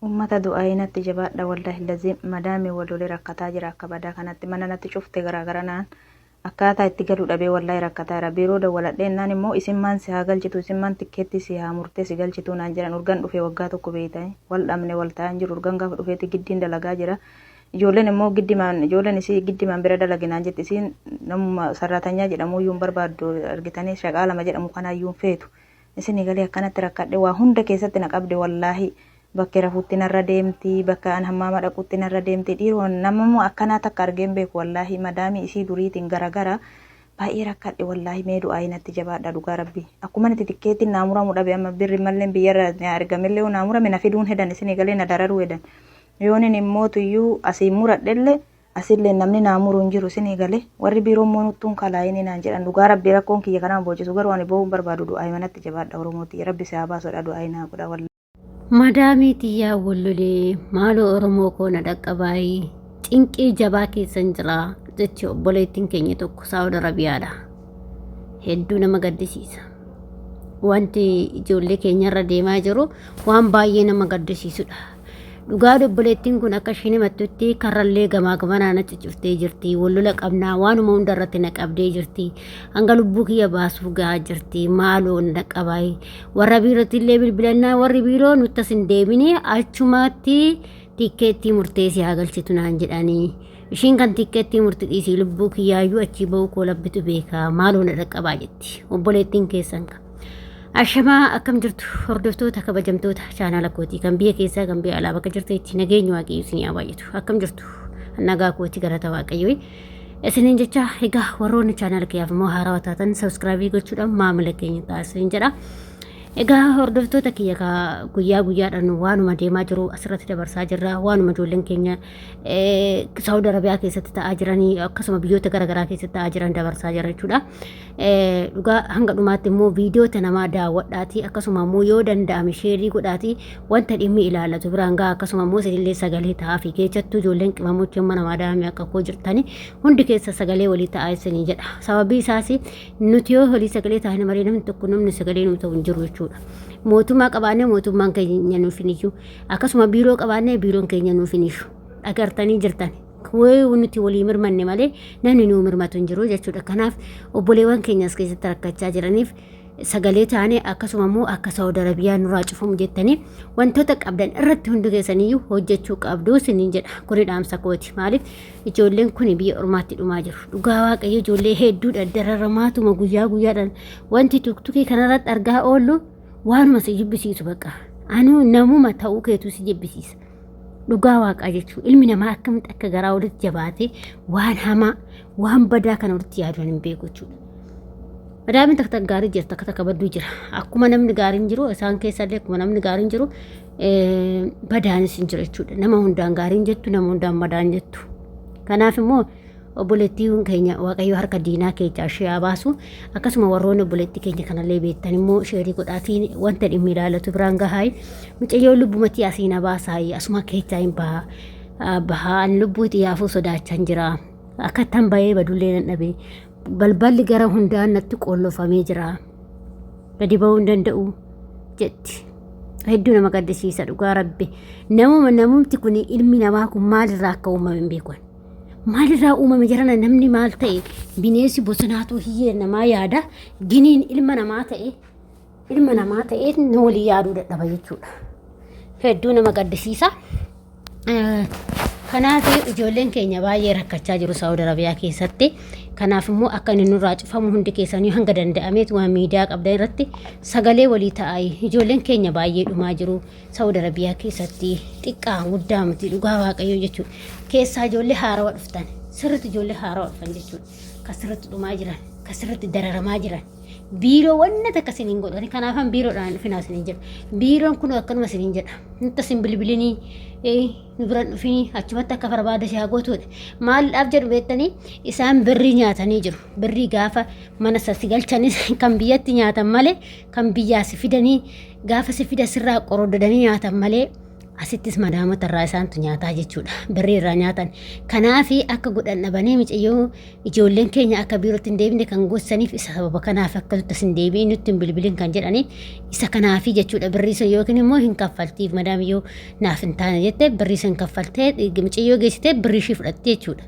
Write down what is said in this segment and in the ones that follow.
Ummata du'aa'ii natti jabaadha wallahi laziim madaamiin wal lolee rakkataa jira akka badaa kanatti mana natti cufte garaa garanaan akkaataa itti galu dhabee wallahi rakkataa jira biiroo dawwaladhee innaan immoo isin maan si haa galchitu isin maan tikkeettii si haa murtee si galchituu naan jedhan urgan dhufee waggaa tokko beeytanii wal dhabne wal ta'aa hin jiru urgan gaafa dhufeeti giddiin dalagaa jira ijoolleen immoo giddimaan ijoolleen isii giddimaan bira dalagi naan jetti isiin namuma sarraatanyaa jedhamuuyyuu hin barbaaddu argitanii shaqaalama jedhamu kanaayyuu hin feetu Isinii galee akkanatti rakkadhe waa hunda keessatti na qabde wallaahi bakke rafutti narra deemti bakka an hammaama dhaqutti narra deemti dhiiroo namammoo akkanaa takka argee hin beeku wallaahi madaamii isii duriitiin garagara baay'ee rakkadhe wallaahi mee du'aayii natti jabaadha dhugaa rabbii akkuma itti tikkeettiin naa muramu dhabe amma birri malleen biyyarra na ergamellee yoo naa murame na fiduun hedan isinii galee na dararuu hedan yoonin immoo tuyyuu asiin muradhellee Asilleen namni naa muru hin jiru isinii gale warri biiroo immoo nuttuu hin kalaayinii naan jedhan dhugaa rabbii rakkoon kiyya kanaan boochisu garuu ani boo'uu hin barbaadu du'aayima natti jabaadha oromoo tiyya rabbi si haa baasudha du'aayi naa godha wallahi. Madaamii tiyyaa wal lolee maaloo Oromoo koo na dhaqqabaayii cinqii jabaa keessan jira jechi obboleettiin keenya tokko Saawud Arabiyaadha. Hedduu nama gaddisiisa. Wanti ijoollee keenyarra deemaa jiru waan baay'ee nama gaddisiisudha. Dhugaa obboleettiin kun akka ishiin himattutti karrallee gamaa gamanaa na cuccuftee jirti. Wal lola qabnaa waanuma hunda irratti na qabdee jirti. Hanga lubbuu kiyya baasuuf gahaa jirti. Maaloo na qabaay. Warra biirootti illee bilbilannaa warri biiroo nutti as hin deebine achumatti tikkeettii murtee si haa galchitu naan jedhanii. Ishiin kan tikkeettii murti dhiisii lubbuu kiyyaayyuu achii ba'uu koo labbitu beeka. Maaloo na dhaqqabaa jetti. Obboleettiin keessan ka. Ashamaa akkam jirtu hordoftoota kabajamtoota chaanaala kootii kan biyya keessaa kan biyya alaa bakka jirtanitti nageenyi waaqayyo isinii haa baay'atu akkam jirtu nagaa kootii galata waaqayyo isiniin jecha egaa warroonni chaanaala kiyyaaf immoo haarawaa taatan sabskraabii gochuudhaan maamila keenya ta'a isiniin jedha. Egaa hordoftoota kiyya kaa guyyaa guyyaadhaan waanuma deemaa jiru asirratti dabarsaa jirra waanuma ijoolleen keenya Saawud Arabiyaa keessatti ta'aa jiranii akkasuma biyyoota garaagaraa keessatti ta'aa jiran dabarsaa jira jechuudha. Dhugaa hanga dhumaatti immoo viidiyoota namaa daawwadhaatii akkasuma immoo yoo danda'ame sheerii godhaatii wanta dhimmi ilaallatu biraan ga'a akkasuma immoo isinillee sagalee ta'aa fi keessattuu ijoolleen qimamochi amma namaa daa'ame akka koo jirtani hundi keessa sagalee walii ta'aa isinii jedha. Sababii isaas nuti yoo walii sagalee taane malee namni tokko namni sagalee nuu ta'u hin jiru jechuudha. Mootummaa qabaannee mootummaan keenya nuuf hin iyyu akkasuma biiroo qabaannee biiroon keenya nuuf hin iyyu agartanii jirtan. Wayii nuti walii mirmanne malee namni nuu mirmatu hin jiru jechuudha. Kanaaf obboleewwan keenya as keessatti rakkachaa jiraniif sagalee taane akkasuma immoo akka Saawud Arabiyaa nurraa cufamu jettanii wantoota qabdan irratti hundi keessaniyyuu hojjechuu qabdu isiniin jedha. Kuni dhaamsa kooti. Maaliif ijoolleen kuni biyya ormaatti dhumaa jiru. Dhugaa waaqayyo ijoollee hedduudha dararamaatuma guyyaa guyyaadhaan wanti tuktukii kanarratti argaa oollu waanuma si jibbisiisu bakka. Anuu namuma ta'uu keetu si jibbisiisa. Dhugaa waaqaa jechuun ilmi namaa akkamitti akka garaa walitti jabaatee waan hamaa waan badaa kana walitti yaaduun hin beeku jechuudha. Madaamiin takka takka gaarii jira takka takka badduu jira. Akkuma namni gaariin jiru isaan keessallee akkuma namni gaariin jiru badaanis hin jiru jechuudha. Nama hundaan gaariin jettu nama hundaan badaan jettu. Kanaaf immoo Obboleettiin keenya Waaqayyo harka diinaa keessaa ishee haa baasu. Akkasuma warroonni obboleettii keenya kanallee beektan immoo sheerii godhaatii wanta dhimmi ilaallatu biraan gahaay. Mucayyoon lubbumatii asii na baasaayi asuma keessaa hin baha. Bahaa ani lubbuu xiyyaafuu sodaachaan jira. Akka ittan bahee badullee nan dhabe. Balballi gara hundaan natti qollofamee jira. Gadi ba'uu hin danda'u jetti. Hedduu nama gaddisiisa dhugaa rabbi. Namuma namumti kun ilmi namaa kun maalirraa akka uumame hin beeku. Maalirraa uumame jarana namni maal ta'e bineensi bosonaatu hiyyee namaa yaada giniin ilma namaa ta'e ilma namaa ta'e nu walii yaaduu dadhaba jechuudha. Hedduu nama gaddisiisa. Kanaaf ijoolleen keenya baay'ee rakkachaa jiru Saawud Arabiyaa keessatti. Kanaaf immoo akka inni nurraa cufamu hundi keessanii hanga danda'ameet waan miidiyaa qabdan irratti sagalee walii ta'aa. Ijoolleen keenya baay'ee dhumaa jiru. Saudi Arabiyaa keessatti xiqqaa guddaa miti dhugaa waaqayyoo jechuudha. Keessaa ijoollee haarawa dhuftan sirriitti ijoollee haarawa dhufan jechuudha. Kan sirriitti dhumaa jiran kan sirriitti dararamaa jiran. Biiroo wanna takka isiniin godhani kanaafan biiroodhaan dhufinaa isiniin jedha. Biiroon kun akkanuma isiniin jedha. Nutti isin bilbilinii nu biran dhufinii achumatti akka barbaade si haa gootuudha. Maaliidhaaf jedhu beektanii isaan birrii nyaatanii jiru. Birrii gaafa mana sasi galchanis kan biyyatti nyaatan malee kan biyyaa si fidanii gaafa si fida sirraa qorododanii nyaatan malee Asittis madaamota irraa isaantu nyaataa jechuudha. Birrii irraa nyaatan. Kanaaf akka godhan dhabanii micayyoo ijoolleen keenya akka biirootti hin deebine kan gossaniif isa sababa kanaaf akka nutti as hin deebiin nutti hin bilbilin kan jedhaniif isa kanaafi jechuudha. Birrii sun yookiin immoo hin kaffaltiif madaamiyyoo naaf hin taane jette birrii sun kaffaltee micayyoo geessitee birrii ishii fudhatti jechuudha.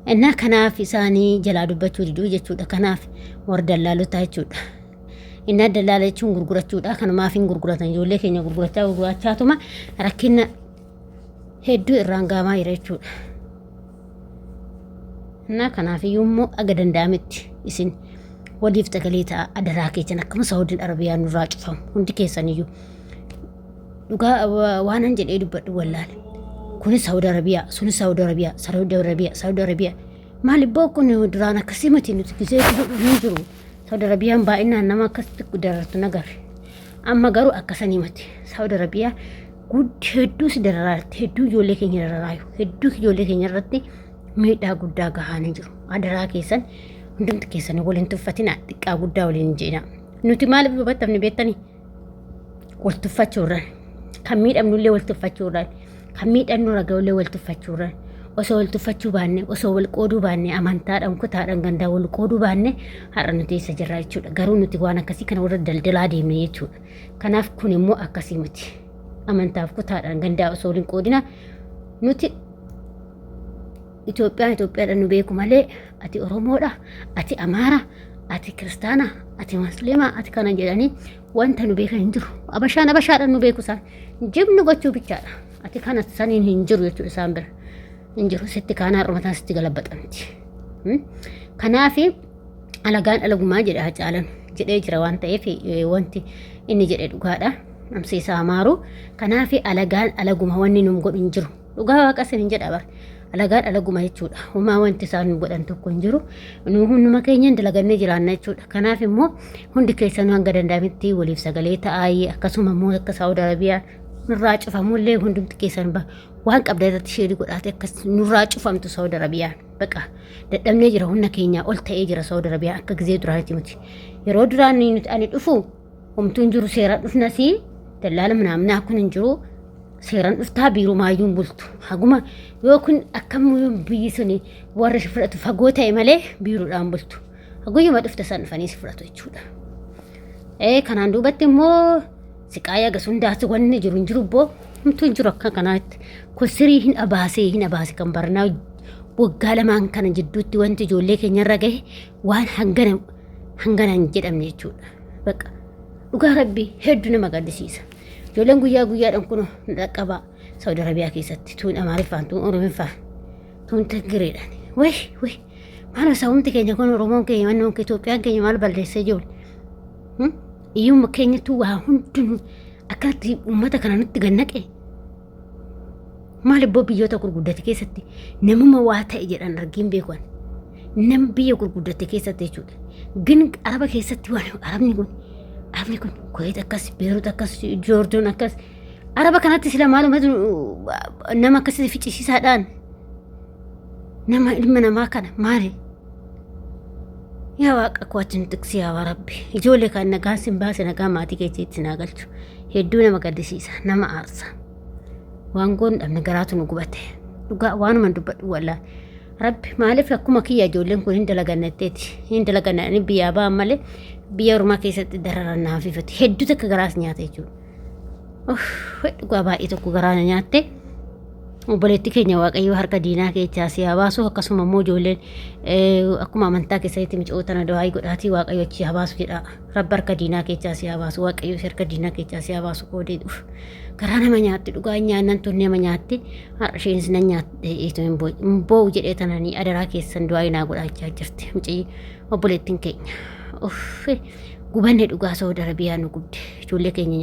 Innaa kanaaf isaanii jalaa dubbachuu diduu jechuudha. Kanaaf warra dallaalotaa jechuudha. Innaa dallaala jechuun gurgurachuudha. Kanumaaf hin gurguratan ijoollee keenya gurgurachaa gurgurachaatuma rakkina hedduu irraan gaamaa jira jechuudha. Innaa kanaaf iyyuu immoo aga danda'ametti isin waliif sagalee ta'a adaraa keessan akkuma Saawudiin Arabiyaa nurraa cufamu hundi keessaniyyuu. Dhugaa waanan jedhee dubbadhu wallaale. Kunis Saawud Arabiyaa, sunis Saawud Arabiyaa, Saawud Arabiyaa, Saawud Arabiyaa. Maali boo kun duraan akkasii miti nuti gisee hin jiru. Saawud Arabiyaan baay'inaan nama akkasitti darartu nagarre. Amma garuu akkasanii miti. Saawud Arabiyaa guddi hedduu si dararaatti hedduu ijoollee keenya dararaayu hedduu ijoollee keenya irratti miidhaa guddaa gahaanii jiru. Adaraa keessan hundumti keessan waliin tuffatina xiqqaa guddaa waliin hin jedhina. Nuti maaliif dubattamne beektanii? Wal tuffachuurraan kan miidhamnullee wal tuffachuurraan kan miidhamnu raga'ullee wal tuffachuurraan osoo wal tuffachuu baanne osoo wal qooduu baanne amantaadhaan kutaadhaan gandaa wal qooduu baanne har'a nuti eessa jirra jechuudha. Garuu nuti waan akkasii kana warra daldalaa deemne jechuudha. Kanaaf kun immoo akkasii miti. Amantaaf kutaadhaan gandaa osoo wal hin qoodina nuti Itoophiyaan Itoophiyaadhaan nu beeku malee ati Oromoodha, ati Amaara, ati Kiristaana, ati Musliima, ati kana jedhanii wanta nu beekan hin jiru. Abashaan abashaadhaan nu beeku isaan. Jibnu gochuu bichaadha. Ati kana saniin hin jiru jechuudha isaan bira. Hin jiru sitti kaanaa har'umataan sitti galabbaxamti. Kanaaf alagaan alagumaa jedha Hacaalan jedhee jira waan ta'eef wanti inni jedhe dhugaadha. Namsi isaa amaaru. Kanaaf alagaan alaguma wanni nu godhu hin jiru. Dhugaa waaqa isin hin jedha bar. Alagaan alaguma jechuudha. Homaa wanti isaan nu godhan tokko hin jiru. Nu hunduma keenyan dalagannee jiraanna jechuudha. Kanaaf immoo hundi keessanuu hanga danda'ametti waliif sagalee ta'aa akkasuma immoo akka Saawud Arabiyaa nurraa cufamullee hundumti keessan waan qabda irratti sheerii godhaate akkas nurraa cufamtu Saawud Arabiyaan. Baqa dadhabnee jira humna keenyaa ol ta'ee jira Saawud Arabiyaan akka gizee duraanitti miti. Yeroo duraan nuti ani dhufu homtuu hin jiru seeraan dhufnasii dallaala manaamnaa kun hin jiru. Seeran dhuftaa biirumaayyuu hin bultu. Haguma yoo kun akkam biyyi suni warra si fudhatu fagoo ta'e malee biiruudhaan bultu. Haguyyuma dhufte san dhufanii si fudhatu jechuudha. Ee kanaan duubatti immoo siqaayii hagas hundaas wanni jiru hin jiru boo homtuu hin jiru akka kanaatti. Kun sirii hin abaasee hin abaase kan baranaa waggaa lamaan kana jidduutti wanti ijoollee keenyarra gahe waan hangana hangana hin jedhamne jechuudha. Baqa dhugaa rabbii hedduu nama gaddisiisa. Ijoolleen guyyaa guyyaadhaan kun nu dhaqqabaa Saudi Arabiyaa keessatti tuun Amaariffaan tuun Oromiffaan tuun Tigireedhaan. Way way maal sabumti keenya kun Oromoon keenya wanni Itoophiyaan keenya maal balleessee jiru? Iyyuma keenyattuu waa hundinuu akkanatti uummata kana nutti gannaqe. Maal ibboo biyyoota gurguddate keessatti namuma waa ta'e jedhan argiin beekan. Nam biyya gurguddate keessatti jechuudha. Gin araba keessatti waan arabni kun arabni kun Kuwait akkas Beerut akkas Joordoon akkas araba kanatti sila maalumatu nama akkasitti ficcisiisaadhaan nama ilma namaa kana maali? Yaa waaqa koo achi nu tiksi yaa rabbi. Ijoollee kan nagaan sin baase nagaa maatii keessatti sin haa galchu. Hedduu nama gaddisiisa nama aarsa. Waan goonu dhabne garaatu nu gubate. Dhugaa waanuma dubbadhu wallaa. Rabbi maaliif akkuma kiyya ijoolleen kun hin dalaganne jetteeti. Hin dalaganne ani biyyaa ba'an malee biyya ormaa keessatti dararan naaf ifate. Hedduu takka garaas nyaata jechuudha. Dhugaa baay'ee tokko garaa na nyaatte. Obboleetti keenya Waaqayyo harka diinaa keessaa si haa baasu akkasuma immoo ijoolleen akkuma amantaa keessatti micoo tana du'aa godhaatii Waaqayyo achi haa baasu jedha. Rabbi harka diinaa keessaa si haa baasu Waaqayyo si harka diinaa keessaa si haa baasu koodee dhufu. Garaa nama nyaatti dhugaa nyaannan tun nama nyaatti har'a isheenis nan nyaatte hin boo'u jedhee tananii adaraa keessan du'aa naa godhaachaa jirti mucayyi obboleettiin keenya. Uff gubanne dhugaa Saudi Arabiyaa nu gubde ijoollee keenya.